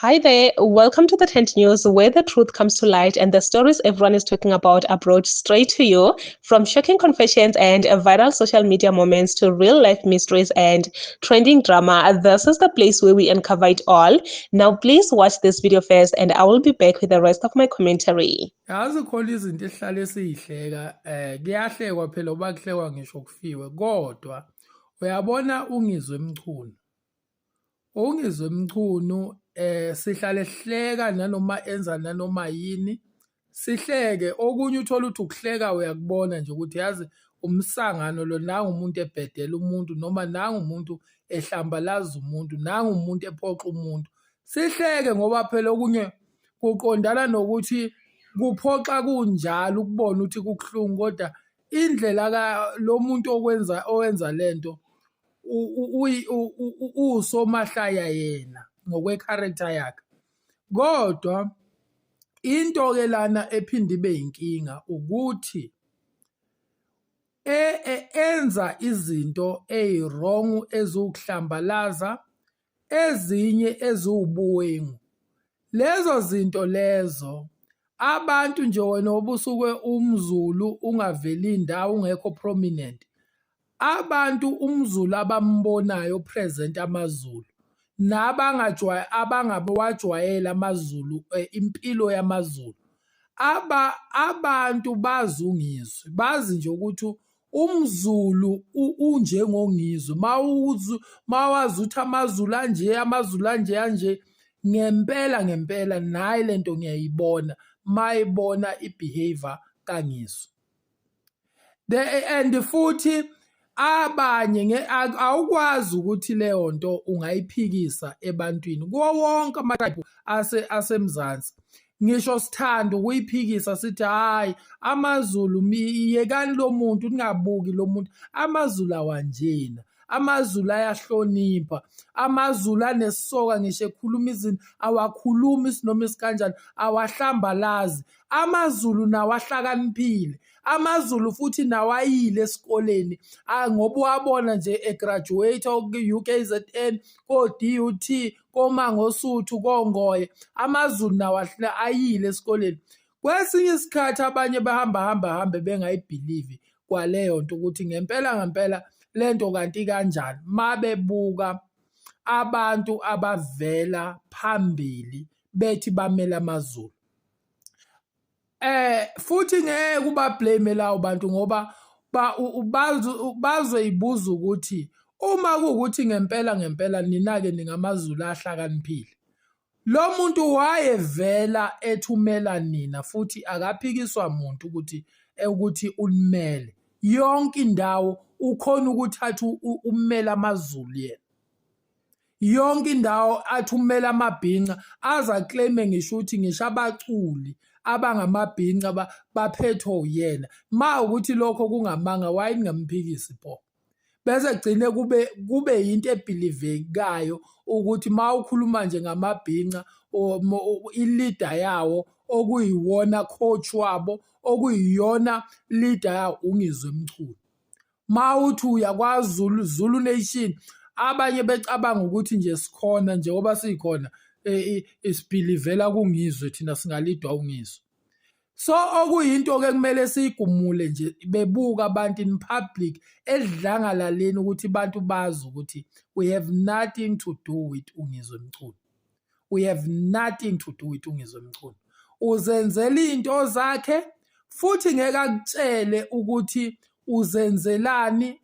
Hi there, welcome to the Tent News, where the truth comes to light and the stories everyone is talking about are brought straight to you. From shocking confessions and viral social media moments to real life mysteries and trending drama, this is the place where we uncover it all. Now, please watch this video first, and I will be back with the rest of my commentary. Yazi khona izinto esihlale siyihleka, kuyahlekwa phela uba kuhlekwa ngisho kufiwe, kodwa uyabona uNgizwe Mchunu. UNgizwe Mchunu sihlale sihleka nanoma enza nanoma yini, sihleke. Okunye uthola ukuthi ukuhleka uyakubona nje ukuthi yazi umsangano lo, nangu umuntu ebhedela umuntu noma nangu umuntu ehlambalaza umuntu, nangu umuntu ephoxa umuntu. Sihleke ngoba phela okunye kuqondana nokuthi kuphoxa kunjalo ukubona ukuthi kubuhlungu, kodwa indlela lo muntu okwenza owenza lento uwusomahlaya yena ngokwe-character yakhe. Kodwa into-ke lana ephinde ibe yinkinga ukuthi enza izinto eyi-wrong, eziwukuhlambalaza, ezinye eziwubuwengu. Lezo zinto lezo abantu nje wena obusuke umZulu ungaveli indawo, ungekho prominent, abantu umZulu abambonayo present amaZulu nabangajwayele, abangawajwayele amaZulu, impilo yamaZulu, aba abantu bazi uNgizwe, bazi nje ukuthi umZulu unjengoNgizwe. Mawazi ukuthi amaZulu anje, amaZulu anje anje ngempela ngempela, nayi lento ngiyayibona mayibona i-behavior kaNgizwe. The and futhi abanye awukwazi ukuthi leyo nto ungayiphikisa ebantwini kuwo wonke ama-tribe aseMzansi. Ngisho sithanda ukuyiphikisa sithi hhayi, amaZulu, yekani lo muntu, ningabuki lo muntu, amaZulu awanjena, amaZulu ayahlonipha, amaZulu anesoka, ngisho ekhuluma izinto awakhulumi isinoma isikanjani, awahlambalazi. AmaZulu nawo ahlakaniphile, amaZulu futhi nawo ayile esikoleni, ngoba uwabona nje e-graduate ku-UKZN, ko-DUT, koMangosuthu, koNgoye, amaZulu nawo ayile esikoleni. Kwesinye isikhathi abanye bahamba hamba hambe bengayi-believe kwaleyo nto ukuthi ngempela ngempela lento kanti kanjani, mabebuka abantu abavela phambili bethi bamele amaZulu. Futhi ngeke uba-blame lawo bantu ngoba bazoyibuza ukuthi uma kuwukuthi ngempela ngempela nina-ke ningamaZulu ahlakaniphile, lo muntu wayevela ethumela nina futhi akaphikiswa muntu ukuthi unimele yonke indawo, ukhona ukuthatha umele amaZulu yena yonke indawo, athi umele amabhinca, aze a-claim ngisho ukuthi ngisho abaculi abangamabhinca baphethwe uyena. Ma ukuthi lokho kungamanga, why ningamphikisi pho? Bese kugcine kube yinto e-believe-kayo ukuthi ma ukhuluma nje ngamabhinca, i-leader yawo okuyiwona coach wabo, okuyiyona leader yawo, uNgizwe Mchunu. Ma uthi uya kwaZulu, Zulu Nation, abanye becabanga ukuthi nje sikhona njengoba sikhona, isi-believe-la kuNgizwe, thina singa-lead-wa uNgizwe. So okuyinto ke kumele siyigumule nje bebuka abantu in public edlangalaleni ukuthi abantu bazi ukuthi we have nothing to do with uNgizwe Mchunu, we have nothing to do with uNgizwe Mchunu. Uzenzela izinto zakhe futhi ngeke akutshele ukuthi uzenzelani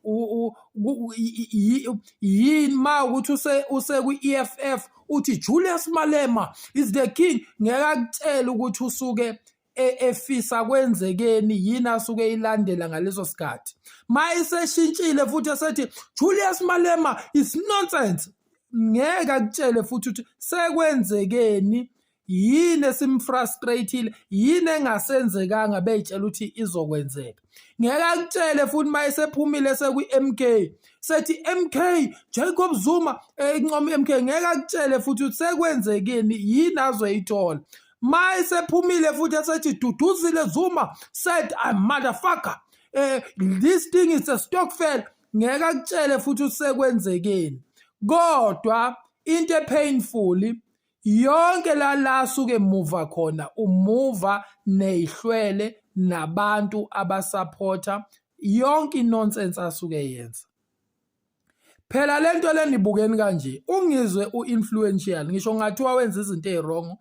yini. Ma ukuthi use kwi-EFF uthi Julius Malema is the king, ngeke akutshele ukuthi usuke efisa kwenzekeni, yini asuke eyilandela ngaleso sikhathi. Ma iseshintshile futhi esethi Julius Malema is nonsense, ngeke akutshele futhi ukuthi sekwenzekeni, yini esim-frustrate-ile, yini engasenzekanga beyitshela ukuthi izokwenzeka. Ngeke akutshele futhi uma esephumile sekwi-MK sethi MK Jacob Zuma, incoma i-MK, ngeke akutshele futhi ukuthi sekwenzekeni, yini azoyithola. Ma esephumile futhi esethi Duduzile Zuma said, "I'm motherfucker, this thing is a stokvel," ngeke akutshele futhi ukuthi sekwenzekeni. Kodwa into e-painful Yonke la la suke muva khona umuva nezihlwele nabantu abasupporta yonke inonsense asuke yenza. Phela lento lenibukeni kanje uNgizwe u-influential ngisho ngathiwa wenza izinto eziwrong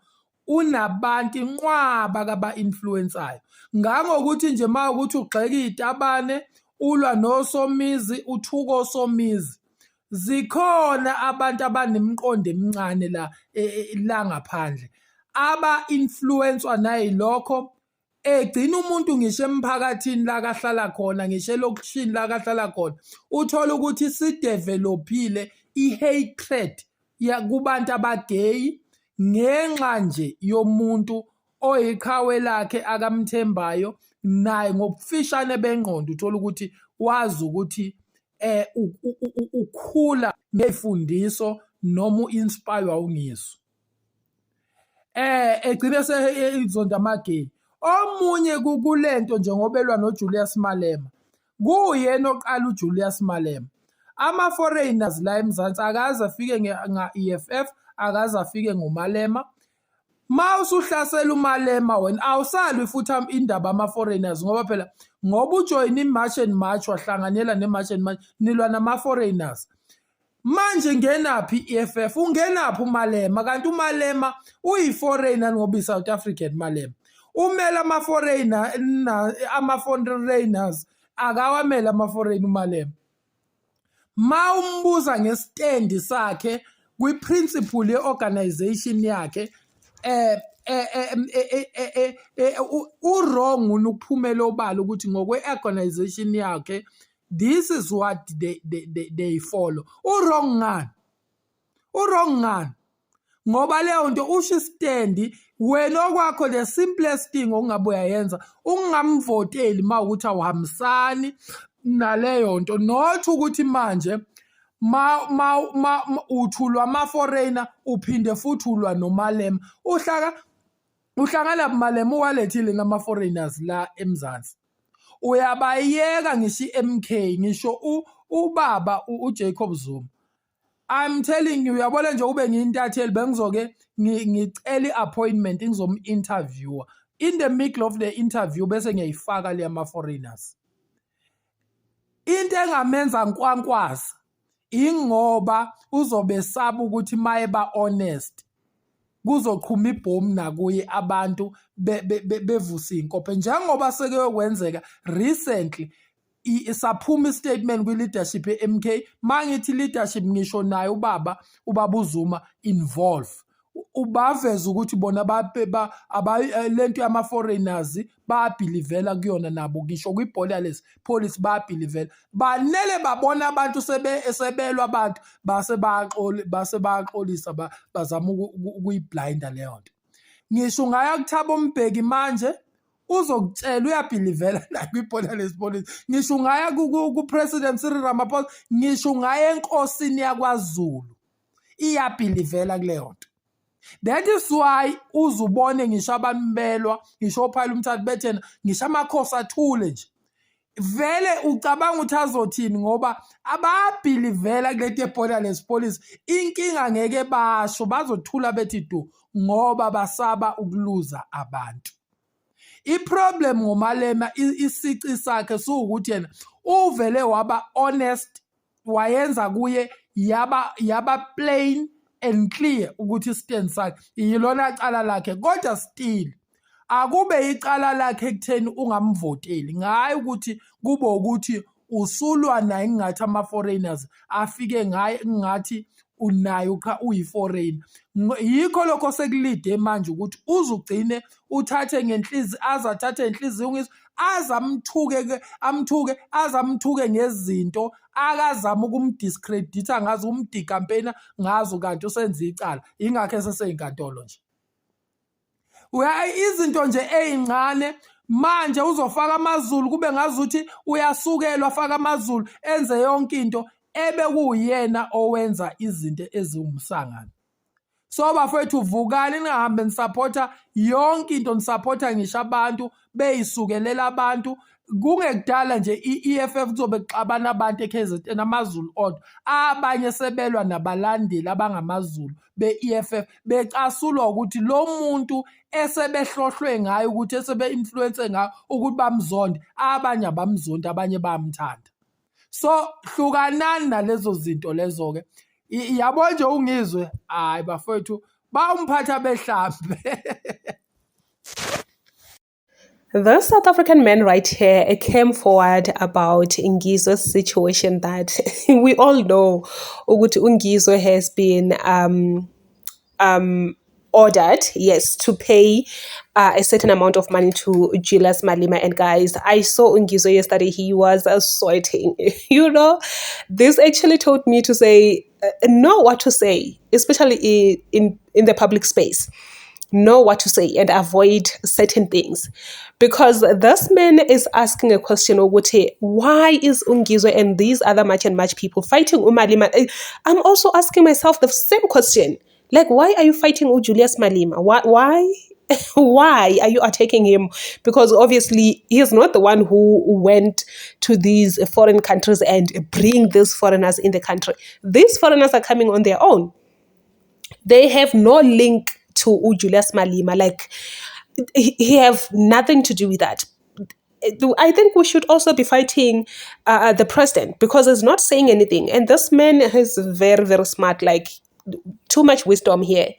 unabantu inqwaba kaba-influensayo ngangokuthi nje uma ukuthi ugxeka iy'tabane ulwa nosomizi uthuka osomizi zikhona abantu abanemiqondo emincane la e, e, la ngaphandle aba-influenswa nayilokho egcina umuntu ngisho emphakathini la kahlala khona ngisho elokishini la kahlala khona uthola ukuthi sidevelophile i-hatred kubantu abageyi ngenxa nje yomuntu oyiqhawe lakhe akamthembayo naye ngobufishane bengqondo uthola ukuthi wazi ukuthi eh ukhula ngefundiso noma uinspire uNgizwe eh egcine seyizonda amagay omunye kulento nje ngobelwa noJulius Malema kuyena oqala uJulius Malema ama foreigners la eMzansi akaze afike nga-EFF akaze afike ngoMalema Ma usuhlasela uMalema wena awusalwi futhi indaba ama-foreigners ngoba phela ngoba ujoyine i-March and March wahlanganyela ne-March and March nilwa nama-foreigners. Manje ngenaphi i-EFF ungenaphi uMalema kanti uMalema uyi-foreigner ngoba i-South African Malema umele ama-foreigner ama-foreigners akawamele ama-foreign uMalema. Ma umbuza ngestendi sakhe kwi-principle ye-organization yakhe eh eh eh eh u-wrong ukuphumela obala ukuthi ngokwe-organization yakhe this is what they follow. U-wrong ngani? U-wrong ngani? Ngoba leyo nto usho istendi wena okwakho the simplest thing okungabe uyayenza ungamvoteli uma ukuthi awuhambisani naleyo nto not ukuthi manje ma ma ma uthulwa ama-foreigner uphinde futhi ulwa noMalema uhlaka uhlangana buMalema uwalethile nama-foreigners la eMzansi uyabayeka ngisho i-MK ngisho ubaba uJacob Zuma I'm telling you uyabona nje ube ngiyintatheli bengizoke ngicela i-appointment ngizom-interviewer in the middle of the interview bese ngiyayifaka le ama-foreigners into engamenza nkwankwaza ingoba uzobe saba ukuthi maye ba honest kuzoqhuma ibhomu nakuye abantu bevusa inkophe njengoba sekuyokwenzeka recently saphuma istatement kwi-leadership ye-MK mangithi leadership ngisho naye ubaba ubaba uZuma involve ubaveza ukuthi bona lento yama-foreigners bayabhilivela kuyona nabo ngisho kwi-borderless policy bayabhilivela banele babona abantu sebelwa abantu base base bayaxolisa bazama ukuyiblinda leyo nto ngisho ungaya kuThabo Mbeki manje uzokutshela uyabhilivela la kwi-borderless policy ngisho ungaya ku-President Cyril Ramaphosa ngisho ungaya enkosini yakwaZulu iyabhilivela kuleyo nto that is why uzubone ngisho abantu belwa ngisho ophayela umthathu bethena ngisho amakhosi athule nje vele ucabanga ukuthi azothini ngoba ababhilivela kulento ye-borderless policy inkinga ngeke basho bazothula bethi du ngoba basaba ukuluza abantu i-problem ngoMalema isici sakhe siwukuthi yena uvele waba honest wayenza kuye yaba yaba plain and clear ukuthi stand sakhe yilona cala lakhe kodwa still akube icala lakhe ekutheni ungamvoteli ngayi ukuthi kube ukuthi usulwa naye ngathi ama-foreigners afike ngaye ngathi unayo cha uyi-foreigner yikho lokho sekulide manje ukuthi uzugcine uthathe ngenhliziyo aze athathe inhliziyo ungizwe aze amthuke ke amthuke aze amthuke ngezinto akazama ukumdiscreditha ngazo ukumdecampaigna ngazo kanti usenza icala ingakho eseseyinkantolo nje uya izinto nje ezincane manje uzofaka amaZulu kube ngazuthi uyasukelwa afaka amaZulu enze yonke into ebe kuwuyena owenza izinto eziwumsangano. So bafowethu, vukani, ningahambe nisapotha yonke into, nisapotha ngisho abantu beyisukelela abantu. Kungekudala nje i-EFF kuzobe kuxabana abantu e-KZN, amaZulu odwa, abanye sebelwa nabalandeli abangamaZulu be-EFF, becasulwa ukuthi lo muntu esebehlohlwe ngayo, ukuthi esebe-influence ngayo ukuthi bamzonde. Abanye abamzondi, abanye bayamthanda. So hlukanani nalezo zinto lezo-ke. Yabo nje, uNgizwe, hayi bafowethu, bawumphatha behlambe. The South African man right here came forward about Ngizwe's situation that we all know ukuthi uNgizwe has been ordered, yes, to pay a certain amount of money to Julius Malema. And guys, I saw uNgizwe yesterday. He was sweating. This actually taught me to say, know what to say, especially in the public space. Know what to say and avoid certain things, because this man is asking a question ukuthi why is uNgizwe and these other March and March people fighting uMalema? I'm also asking myself the same question, like, why are you fighting uJulius Malema? Why are you attacking him? Because obviously he is not the one who went to these foreign countries and bring these foreigners in the country. These foreigners are coming on their own. They have no link to Julius Malema. Like, he have nothing to do with that. I think we should also be fighting the president because he's not saying anything. And this man is very, very smart, like too much wisdom here.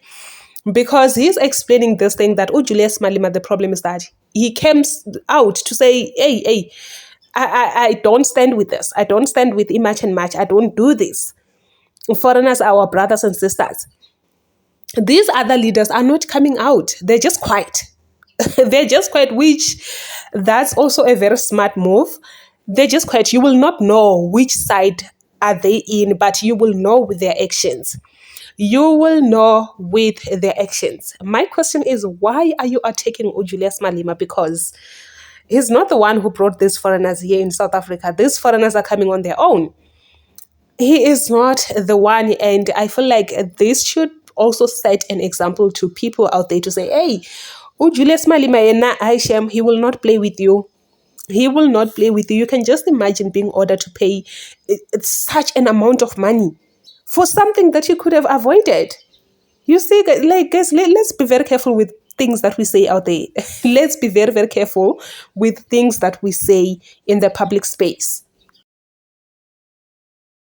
Because he's explaining this thing that, oh, Julius Malema, the problem is that he came out to say, "Hey, hey, I don't stand with this. I don't stand with March and March. I don't do this. Foreigners are our brothers and sisters." These other leaders are not coming out. They're just quiet. They're just quiet, which that's also a very smart move. They're just quiet. You will not know which side are they in, but you will know with their actions. You will know with their actions. My question is, why are you attacking Julius Malema? Because he's not the one who brought these foreigners here in South Africa. These foreigners are coming on their own. He is not the one, and I feel like this should also set an example to people out there to say, "Hey, uJulius Malema yena, hayi shem, he will not play with you. He will not play with you." You can just imagine being ordered to pay it's such an amount of money for something that you could have avoided. You see, like, guys, let's be very careful with things that we say out there. Let's be very, very careful with things that we say in the public space.